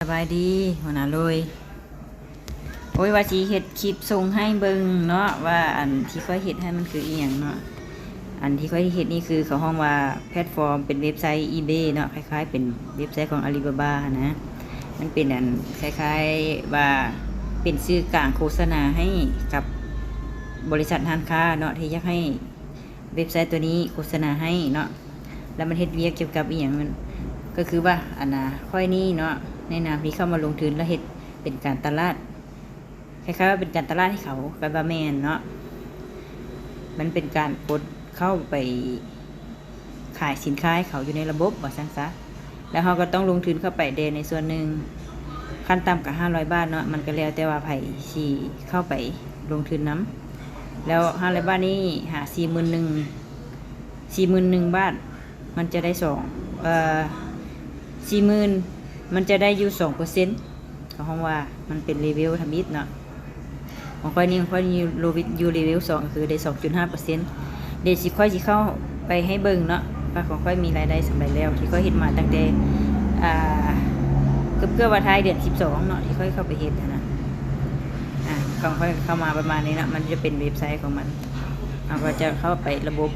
ສະບາຍດີຫົວໜ້າໂລຍ. ໂອ້ຍ ວ່າຊິເຮັດຄລິບສົ່ງໃຫ້ເບິ່ງເນາະ ວ່າອັນທີ່ຂ້ອຍເຮັດຫັ້ນມັນຄືອີ່ຫຍັງເນາະ. ອັນທີ່ຂ້ອຍເຮັດນີ້ຄືເຂົາຮ້ອງວ່າແພລດຟອມ ເປັນເວັບໄຊອີເບເນາະ ຄ້າຍໆເປັນເວັບໄຊຂອງອາລີບາບາຫັ້ນນະ. ມັນເປັນອັນຄ້າຍໆວ່າເປັນສື່ກາງໂຄສະນາໃຫ້ກັບບໍລິສັດຮ້ານຄ້າເນາະ ທີ່ຢາກໃຫ້ເວັບໄຊຕົວນີ້ໂຄສະນາໃຫ້ເນາະ. ແລ້ວມັນເຮັດວຽກກ່ຽວກັບອີ່ຫຍັງ ມັນ ກໍຄືວ່າ ອັນນ່າ ຂ້ອຍນີ້ເນາະ ໃນນາມທີ່ເຂົ້າມາລົງທຶນ ແລ້ວເຮັດເປັນການຕະຫຼາດ ຄ້າຍໆວ່າເປັນການຕະຫຼາດໃຫ້ເຂົາ ກໍວ່າແມ່ນເນາະ. ມັນເປັນການກົດເຂົ້າໄປຂາຍສິນຄ້າໃຫ້ເຂົາຢູ່ໃນລະບົບ ວ່າຊັ້ນຊະ. ແລ້ວເຮົາກໍຕ້ອງລົງທຶນເຂົ້າໄປແດ່ໃນສ່ວນໜຶ່ງ ຂັ້ນຕ່ຳກໍຫ້າຮ້ອຍບາດເນາະ. ມັນກໍແລ້ວແຕ່ວ່າໃຜຊິເຂົ້າໄປລົງທຶນນຳ. ແລ້ວຫ້າຮ້ອຍບາດນີ້ຫາສີ່ໝື່ນໜຶ່ງ ສີ່ໝື່ນໜຶ່ງບາດ ມັນຈະໄດ້ສອງ ເອີ ສີ່ໝື່ນ ມັນຈະໄດ້ຢູ່ສອງເປີເຊັນ. ເຂົາຮ້ອງວ່າມັນເປັນເລເວວທຳອິດເນາະ. ຂອງຂ້ອຍນີ້ ຂອງຂ້ອຍຢູ່ເລເວວ ຢູ່ເລເວວສອງ ກໍຄືໄດ້ສອງຈຸດຫ້າເປີເຊັນ. ດຽວຊິ ຂ້ອຍຊິເຂົ້າໄປໃຫ້ເບິ່ງເນາະ ວ່າຂອງຂ້ອຍມີລາຍໄດ້ສ່ຳໃດແລ້ວ ທີ່ຂ້ອຍເຮັດມາຕັ້ງແຕ່ ອ່າ ເກືອບໆວ່າທ້າຍເດືອນສິບສອງເນາະ ທີ່ຂ້ອຍເຂົ້າໄປເຮັດຫັ້ນນະ. ອ່າ ຂອງຂ້ອຍເຂົ້າມາປະມານນີ້ເນາະ ມັນຈະເປັນເວັບໄຊຂອງມັນ. ເຮົາກໍຈະເຂົ້າໄປລະບົບ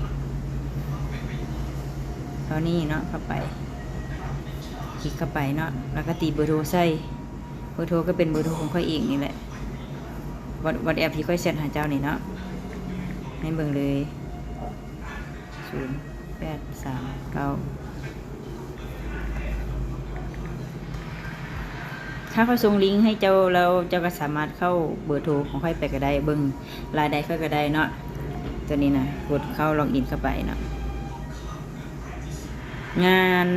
ຕົວນີ້ເນາະ ເຂົ້າໄປ ຄລິກເຂົ້າໄປເນາະ ແລ້ວກໍຕີເບີໂທໃສ່. ເບີໂທກໍເປັນເບີໂທຂອງຂ້ອຍເອງນີ້ແຫຼະ ວັດ ວັດແອັບທີ່ຂ້ອຍແຊັດຫາເຈົ້ານີ້ເນາະ ໃຫ້ເບິ່ງເລີຍ ສູນແປດສາມເກົ້າ. ຖ້າຂ້ອຍສົ່ງລິງໃຫ້ເຈົ້າແລ້ວ ເຈົ້າກໍສາມາດເຂົ້າເບີໂທຂອງຂ້ອຍໄປກໍໄດ້ ເບິ່ງລາຍໄດ້ຂ້ອຍກໍໄດ້ເນາະ. ຕົວນີ້ນະ ກົດເຂົ້າ ລັອກອິນເຂົ້າໄປເນາະ. ງານ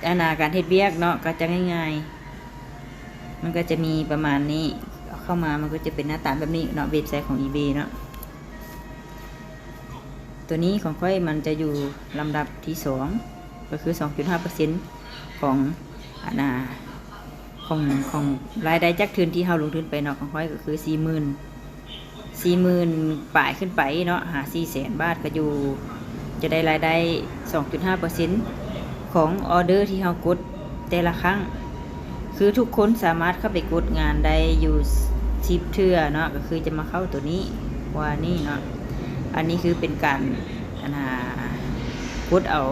ອັນນ່າ ການເຮັດວຽກເນາະ ກໍຈະງ່າຍໆ ມັນກໍຈະມີປະມານນີ້ ເຂົ້າມາມັນກໍຈະເປັນໜ້າຕາແບບນີ້ເນາະ ເວັບໄຊຂອງອີເບເນາະ. ຕົວນີ້ຂອງຂ້ອຍມັນຈະຢູ່ລຳດັບທີສອງ ກໍຄືສອງຈຸດຫ້າເປີເຊັນຂອງ ອັນນ່າ ຂອງ ຂອງລາຍໄດ້ຈາກທຶນທີ່ເຮົາລົງທຶນໄປເນາະ. ຂອງຂ້ອຍກໍຄືສີ່ໝື່ນ ສີ່ໝື່ນປາຍຂຶ້ນໄປເນາະ ຫາສີ່ແສນບາດ ກໍຢູ່ ຈະໄດ້ລາຍໄດ້ສອງຈຸດຫ້າເປີເຊັນຂອງອໍເດີທີ່ເຮົາກົດແຕ່ລະຄັ້ງ. ຄືທຸກຄົນສາມາດເຂົ້າໄປກົດງານໄດ້ຢູ່ສິບເທື່ອເນາະ ກໍຄືຈະມາເຂົ້າຕົວນີ້ ວ່ານີ້ເນາະ. ອັນນີ້ຄືເປັນການ ອັນນ່າ ກົດເອົາ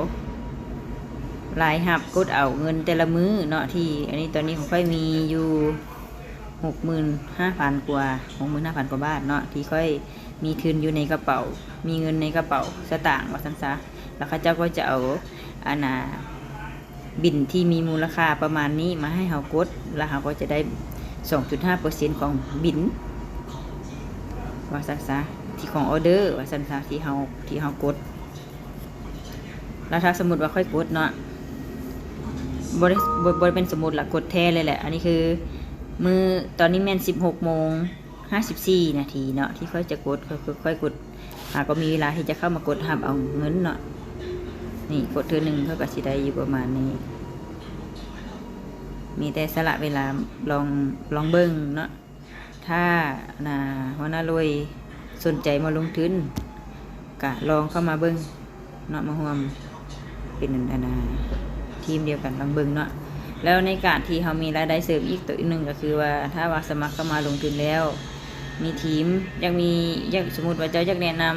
ລາຍຮັບ ກົດເອົາເງິນແຕ່ລະມື້ເນາະ ທີ່ ອັນນີ້ຕອນນີ້ຂອງຂ້ອຍມີຢູ່ ຫົກໝື່ນຫ້າພັນກວ່າ ຫົກໝື່ນຫ້າພັນກວ່າບາດເນາະ ທີ່ຂ້ອຍມີທຶນຢູ່ໃນກະເປົາ ມີເງິນໃນກະເປົາສະຕາງວ່າຊັ້ນຊະ. ແລ້ວເຂົາເຈົ້າກໍຈະເອົາ ອັນນ່າ ບິນທີ່ມີມູນລະຄ່າປະມານນີ້ມາໃຫ້ເຮົາກົດ ແລ້ວເຮົາກໍຈະໄດ້ສອງຈຸດຫ້າເປີເຊັນຂອງບິນວ່າຊັ້ນຊະ ທີ່ຂອງອໍເດີວ່າຊັ້ນຊະ ທີ່ເຮົາ ທີ່ເຮົາກົດ. ແລ້ວຖ້າສົມມຸດວ່າຂ້ອຍກົດເນາະ ບໍ່ໄດ້ ບໍ່ ບໍ່ໄດ້ເປັນສົມມຸດລະ ກົດແທ້ເລີຍແຫຼະ. ອັນນີ້ຄືມື້ ຕອນນີ້ແມ່ນສິບຫົກໂມງຫ້າສິບສີ່ນາທີເນາະ ທີ່ຂ້ອຍຈະກົດ ຂ້ອຍ ຂ້ອຍ ຂ້ອຍກົດ ຫາກໍມີເວລາທີ່ຈະເຂົ້າມາກົດຮັບເອົາເງິນເນາະ. ນີ້ກົດເທື່ອໜຶ່ງ ຂ້ອຍກໍຊິໄດ້ຢູ່ປະມານນີ້ ມີແຕ່ສະຫຼະເວລາລອງ ລອງເບິ່ງເນາະ. ຖ້າ ອັນນ່າ ຫົວໜ້າໂລຍສົນໃຈມາລົງທຶນ ກະລອງເຂົ້າມາເບິ່ງເນາະ ມາຮ່ວມເປັນ ອັນນ່າ ທີມດຽວກັນ ລອງເບິ່ງເນາະ. ແລ້ວໃນການທີ່ເຮົາມີລາຍໄດ້ເສີມອີກໂຕໜຶ່ງ ກໍຄືວ່າ ຖ້າວ່າສະໝັກເຂົ້າມາລົງທຶນແລ້ວ ມີທີມ ຢາກມີ ຢາກ ສົມມຸດວ່າເຈົ້າຢາກແນະນຳ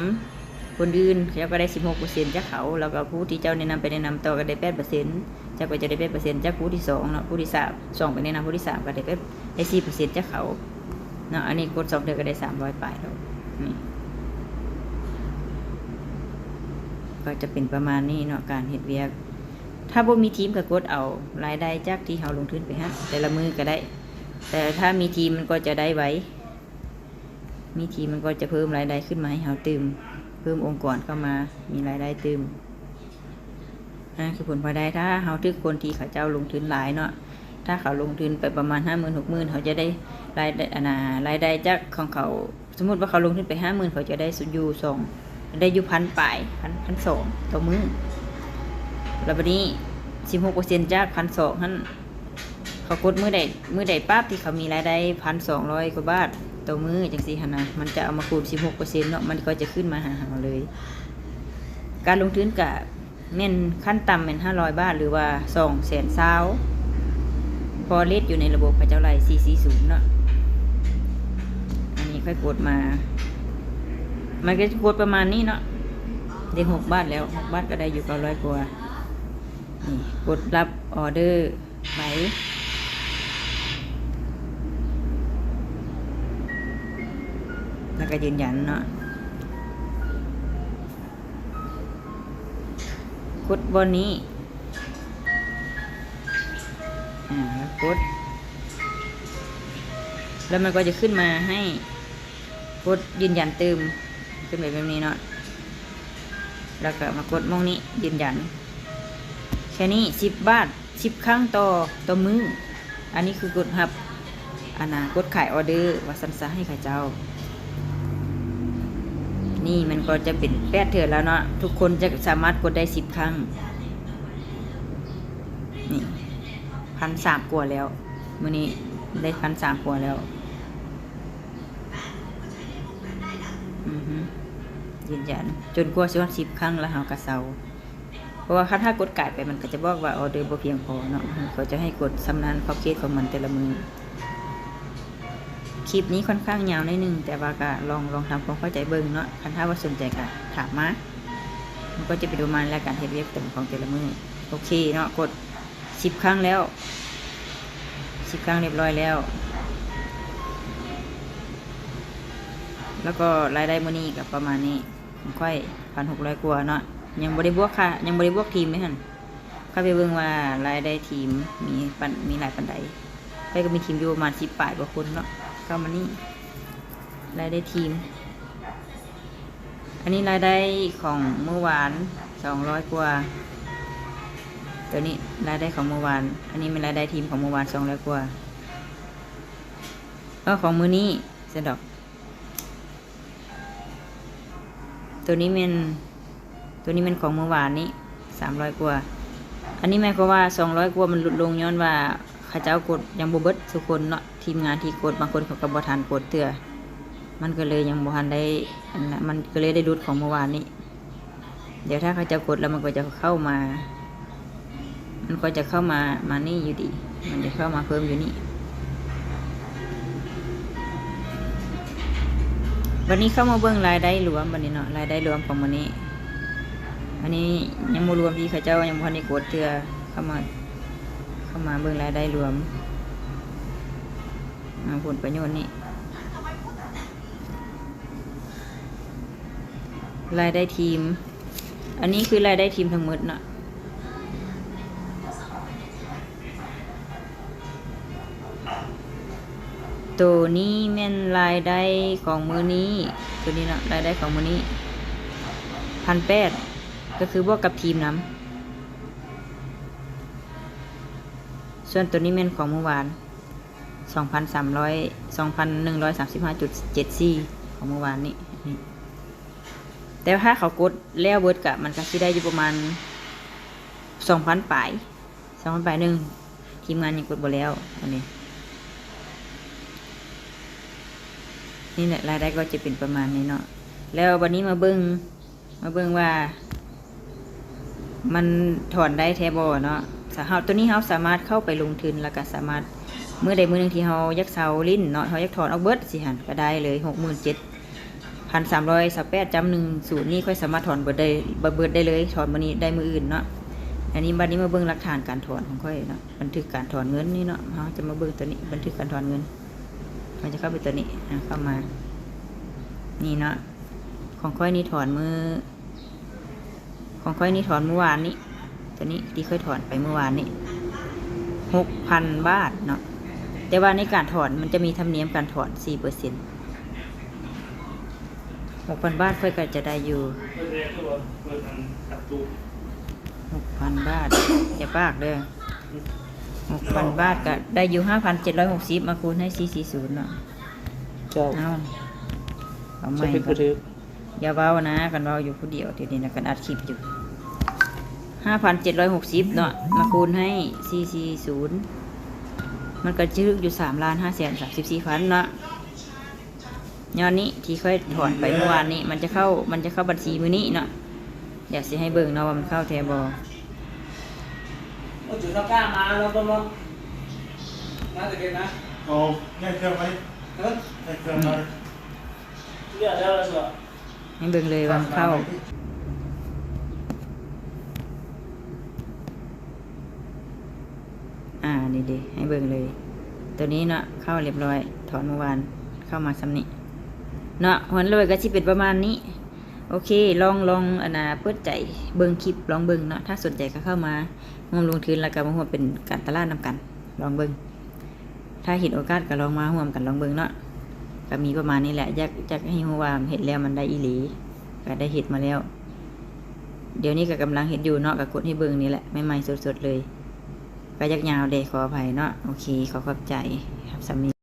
ຄົນອື່ນ ເຂົາເຈົ້າກໍໄດ້ສິບຫົກເປີເຊັນຈາກເຂົາ ແລ້ວກໍຜູ້ທີ່ເຈົ້າແນະນຳໄປແນະນຳຕໍ່ກໍໄດ້ແປດເປີເຊັນ ເຈົ້າກໍຈະໄດ້ແປດເປີເຊັນຈາກຜູ້ທີສອງເນາະ ຜູ້ທີສາມ ສອງໄປແນະນຳຜູ້ທີສາມ ກໍໄດ້ແປດ ໄດ້ສີ່ເປີເຊັນຈາກເຂົາເນາະ. ອັນນີ້ກົດສອງເທື່ອກໍໄດ້ສາມຮ້ອຍປາຍແລ້ວ ນີ້ ກໍຈະເປັນປະມານນີ້ເນາະ ການເຮັດວຽກ. ຖ້າບໍ່ມີທີມກໍກົດເອົາລາຍໄດ້ຈາກທີ່ເຮົາລົງທຶນໄປຫັ້ນ ແຕ່ລະມື້ກໍໄດ້ ແຕ່ຖ້າມີທີມມັນກໍຈະໄດ້ໄວ ມີທີມມັນກໍຈະເພີ່ມລາຍໄດ້ຂຶ້ນມາໃຫ້ເຮົາຕື່ມ ເພີ່ມອົງກອນເຂົ້າມາ ມີລາຍໄດ້ຕື່ມ. ອັນນັ້ນຄືຜົນພອຍໄດ້ ຖ້າເຮົາຖືກຄົນທີ່ເຂົາເຈົ້າລົງທຶນຫຼາຍເນາະ ຖ້າເຂົາລົງທຶນໄປປະມານຫ້າໝື່ນ ຫົກໝື່ນ ເຂົາຈະໄດ້ລາຍໄດ້ ອັນນ່າ ລາຍໄດ້ຈາກຂອງເຂົາ ສົມມຸດວ່າເຂົາລົງທຶນໄປຫ້າໝື່ນ ເຂົາຈະໄດ້ຢູ່ສອງ ໄດ້ຢູ່ພັນປາຍ ພັນ ພັນສອງຕໍ່ມື້. ແລ້ວບັດນີ້ສິບຫົກເປີເຊັນຈາກພັນສອງຫັ້ນ ເຂົາກົດມື້ໃດ ມື້ໃດປາບທີ່ເຂົາມີລາຍໄດ້ພັນສອງຮ້ອຍກວ່າບາດຕໍ່ມື້ຈັ່ງຊີ້ຫັ້ນນະ ມັນຈະເອົາມາຄູນສິບຫົກເປີເຊັນເນາະ ມັນກໍຈະຂຶ້ນມາຫາເຮົາເລີຍ. ການລົງທຶນກະແມ່ນຂັ້ນຕ່ຳແມ່ນຫ້າຮ້ອຍບາດ ຫຼືວ່າສອງແສນຊາວ ເພາະເລດຢູ່ໃນລະບົບເຂົາເຈົ້າໄລ່ສີ່ສີ່ສູນເນາະ. ອັນນີ້ຂ້ອຍກົດມາ ມັນກໍຈະກົດປະມານນີ້ເນາະ ໄດ້ຫົກບາດແລ້ວ ຫົກບາດກໍໄດ້ຢູ່ເກົ້າຮ້ອຍກວ່າ. ນີ້ ກົດຮັບອໍເດີໄປ ແລ້ວກໍຢືນຢັນເນາະ. ກົດບ່ອນນີ້ ອາ ແລ້ວກົດ ແລ້ວມັນກໍຈະຂຶ້ນມາໃຫ້ກົດຢືນຢັນຕື່ມ ຂຶ້ນໄປແບບນີ້ເນາະ. ແລ້ວກໍມາກົດໝ່ອງນີ້ ຢືນຢັນ ແຄ່ນີ້ ສິບບາດ ສິບຄັ້ງຕໍ່ ຕໍ່ມື້. ອັນນີ້ຄືກົດຮັບ ອັນນ່າ ກົດຂາຍອໍເດີ ວ່າຊັ້ນຊະ ໃຫ້ເຂົາເຈົ້າ. ນີ້ມັນກໍຈະເປັນແປດເທື່ອແລ້ວເນາະ ທຸກຄົນຈະສາມາດກົດໄດ້ສິບຄັ້ງ. ນີ້ ພັນສາມກວ່າແລ້ວ ມື້ນີ້ໄດ້ພັນສາມກວ່າແລ້ວ. ອືຮຶ ຢືນຢັນ ຈົນກວ່າຊິຮອດສິບຄັ້ງ ແລ້ວເຮົາກໍເຊົາ. ເພາະວ່າຄັນຖ້າກົດກາຍໄປ ມັນກໍຈະບອກວ່າອໍເດີບໍ່ພຽງພໍເນາະ ມັນກໍຈະໃຫ້ກົດຊຳນານຂອບເຂດຂອງມັນແຕ່ລະມື້. ຄລິບນີ້ຂ້ອນຂ້າງຍາວໜ້ອຍໜຶ່ງ ແຕ່ວ່າກໍລອງ ລອງທຳຄວາມເຂົ້າໃຈເບິ່ງເນາະ. ຄັນຖ້າວ່າສົນໃຈກໍຖາມມາ ມັນກໍຈະເປັນປະມານແລະ ການເຮັດວຽກຂອງແຕ່ລະມື້. ໂອເຄເນາະ ກົດສິບຄັ້ງແລ້ວ ສິບຄັ້ງລຽບຮ້ອຍແລ້ວ. ແລ້ວກໍລາຍໄດ້ມື້ນີ້ກໍປະມານນີ້ ຂອງຂ້ອຍ ພັນຫົກຮ້ອຍກວ່າເນາະ. ຍັງບໍ່ໄດ້ບວກຄ່າ ຍັງບໍ່ໄດ້ບວກທີມເດ້ຫັ້ນ. ຂ້ອຍໄປເບິ່ງວ່າລາຍໄດ້ທີມມີປານ ມີຫຼາຍປານໃດ. ຂ້ອຍກໍມີທີມຢູ່ປະມານສິບປາຍກວ່າຄົນເນາະ. ເຂົ້າມານີ້ ລາຍໄດ້ທີມ ອັນນີ້ລາຍໄດ້ຂອງມື້ວານ ສອງຮ້ອຍກວ່າ. ໂຕນີ້ລາຍໄດ້ຂອງມື້ວານ ອັນນີ້ແມ່ນລາຍໄດ້ທີມຂອງມື້ວານ ສອງຮ້ອຍກວ່າ. ເອີ ຂອງມື້ນີ້ຊັ້ນດອກ. ໂຕນີ້ແມ່ນ ໂຕນີ້ແມ່ນຂອງມື້ວານນີ້ ສາມຮ້ອຍກວ່າ. ອັນນີ້ໝາຍຄວາມວ່າສອງຮ້ອຍກວ່າມັນຫຼຸດລົງ ຍ້ອນວ່າເຂົາເຈົ້າກົດຍັງບໍ່ເບິດທຸກຄົນເນາະ. ທີມງານທີ່ກົດ ບາງຄົນເຂົາກໍບໍ່ທັນກົດເທື່ອ ມັນກໍເລີຍຍັງບໍ່ທັນໄດ້ ອັນນັ້ນ ມັນກໍເລີຍໄດ້ຫຼຸດຂອງມື້ວານນີ້. ດຽວຖ້າເຂົາເຈົ້າກົດແລ້ວ ມັນກໍຈະເຂົ້າມາ ມັນກໍຈະເຂົ້າມາ ມານີ້ຢູ່ດີ ມັນຈະເຂົ້າມາເພີ່ມຢູ່ນີ້. ບັດນີ້ເຂົ້າມາເບິ່ງລາຍໄດ້ລວມບັດນີ້ເນາະ ລາຍໄດ້ລວມຂອງມື້ນີ້. ອັນນີ້ຍັງບໍ່ລວມທີ່ເຂົາເຈົ້າຍັງບໍ່ທັນໄດ້ກົດເທື່ອ. ເຂົ້າມາ ເຂົ້າມາເບິ່ງລາຍໄດ້ລວມ ອາ ຜົນປະໂຫຍດນີ້ ລາຍໄດ້ທີມ ອັນນີ້ຄືລາຍໄດ້ທີມທັງໝົດເນາະ. ໂຕນີ້ແມ່ນລາຍໄດ້ຂອງມື້ນີ້ ໂຕນີ້ເນາະ ລາຍໄດ້ຂອງມື້ນີ້ ພັນແປດ ກໍຄືບວກກັບທີມນຳ. ສ່ວນໂຕນີ້ແມ່ນຂອງມື້ວານ ສອງພັນສາມຮ້ອຍ ສອງພັນໜຶ່ງຮ້ອຍສາມສິບຫ້າຈຸດເຈັດສີ່ ຂອງມື້ວານນີ້. ແຕ່ວ່າຖ້າເຂົາກົດແລ້ວເບິດກະ ມັນກະຊິໄດ້ຢູ່ປະມານສອງພັນປາຍ ສອງພັນປາຍໜຶ່ງ ທີມງານຍັງກົດບໍ່ແລ້ວ. ອັນນີ້ ນີ້ແຫຼະ ລາຍໄດ້ກໍຈະເປັນປະມານນີ້ເນາະ. ແລ້ວບັດນີ້ມາເບິ່ງ ມາເບິ່ງວ່າມັນຖອນໄດ້ແທ້ບໍ່ເນາະ. ເຮົາ ໂຕນີ້ເຮົາສາມາດເຂົ້າໄປລົງທຶນ ແລ້ວກະສາມາດ ມື້ໃດມື້ໜຶ່ງທີ່ເຮົາຢາກເຊົາຫຼິ້ນເນາະ ເຮົາຢາກຖອນອອກເບິດຊີ້ຫັ້ນ ກະໄດ້ເລີຍ ຫົກໝື່ນເຈັດພັນສາມຮ້ອຍຊາວແປດຈຸດໜຶ່ງສູນ ນີ້ຂ້ອຍສາມາດຖອນເບິດໄດ້ ເບິດໄດ້ເລີຍ ຖອນມື້ນີ້ໄດ້ມື້ອື່ນເນາະ. ອັນນີ້ ບັດນີ້ມາເບິ່ງຫຼັກຖານການຖອນຂອງຂ້ອຍເນາະ ບັນທຶກການຖອນເງິນນີ້ເນາະ. ເຮົາຈະມາເບິ່ງໂຕນີ້ ບັນທຶກການຖອນເງິນ ເຮົາຈະເຂົ້າໄປໂຕນີ້ ອາ ເຂົ້າມາ ນີ້ເນາະ. ຂອງຂ້ອຍນີ້ຖອນມື້ ຂອງຂ້ອຍນີ້ຖອນມື້ວານນີ້ ໂຕນີ້ທີ່ຂ້ອຍຖອນໄປມື້ວານນີ້ ຫົກພັນບາດເນາະ. ແຕ່ວ່າໃນການຖອນມັນຈະມີທຳນຽມການຖອນສີ່ເປີເຊັນ ຫົກພັນບາດ ຂ້ອຍກໍຈະໄດ້ຢູ່ ຫົກພັນບາດ ຢ່າປາກເດີ ຫົກພັນບາດກໍໄດ້ຢູ່ຫ້າພັນເຈັດຮ້ອຍຫົກສິບ ມາຄູນໃຫ້ສີ່ສີ່ສູນເນາະ. ເຈົ້າ ເອົາ ເອົາໃໝ່ກ່ອນ ຢ່າເວົ້ານະ ຄັນເວົ້າຢູ່ຜູ້ດຽວ ດຽວນີ້ນະ ຄັນອັດຄລິບຢູ່ ຫ້າພັນເຈັດຮ້ອຍຫົກສິບເນາະ ມາຄູນໃຫ້ສີ່ສີ່ສູນ ມັນກໍຈະຖືກຢູ່ສາມລ້ານຫ້າແສນສາມສິບສີ່ພັນເນາະ. ຍອດນີ້ທີ່ຂ້ອຍຖອນໄປເມື່ອວານນີ້ ມັນຈະເຂົ້າ ມັນຈະເຂົ້າບັນຊີມື້ນີ້ເນາະ. ດຽວຊິໃຫ້ເບິ່ງເນາະວ່າມັນເຂົ້າແທ້ບໍ່. ເອົາແຍກເຄື່ອງໄວ້ ເອີ ແຍກເຄື່ອງໄວ້ ໃຫ້ເບິ່ງເລີຍວ່າເຂົ້າ ອ່າ ນີ້ເດ ໃຫ້ເບິ່ງເລີຍ ໂຕນີ້ເນາະ ເຂົ້າລຽບຮ້ອຍ ຖອນມື້ວານ ເຂົ້າມາຊ່ຳນີ້ເນາະ ຫົວລວຍກໍຊິເປັນປະມານນີ້. ໂອເຄ ລອງ ລອງ ອັນນ່າ ເປີດໃຈເບິ່ງຄລິບ ລອງເບິ່ງເນາະ ຖ້າສົນໃຈກໍເຂົ້າມາຮ່ວມລົງທຶນ ແລ້ວກໍມາຮ່ວມເປັນການຕະຫຼາດນຳກັນ ລອງເບິ່ງ ຖ້າເຫັນໂອກາດກໍລອງມາຮ່ວມກັນລອງເບິ່ງເນາະ ກໍມີປະມານນີ້ແຫຼະ ຢາກ ຢາກໃຫ້ຮູ້ວ່າເຮັດແລ້ວມັນໄດ້ອີ່ຫຼີ ກໍໄດ້ເຮັດມາແລ້ວ ດຽວນີ້ກໍກຳລັງເຮັດຢູ່ເນາະ ກໍກົດໃຫ້ເບິ່ງນີ້ແຫຼະ ໃໝ່ໆສົດໆເລີຍ ກໍຢາກຍາວແດ່ ຂໍອະໄພເນາະ ໂອເຄ ຂໍຂອບໃຈ ສ່ຳນີ້.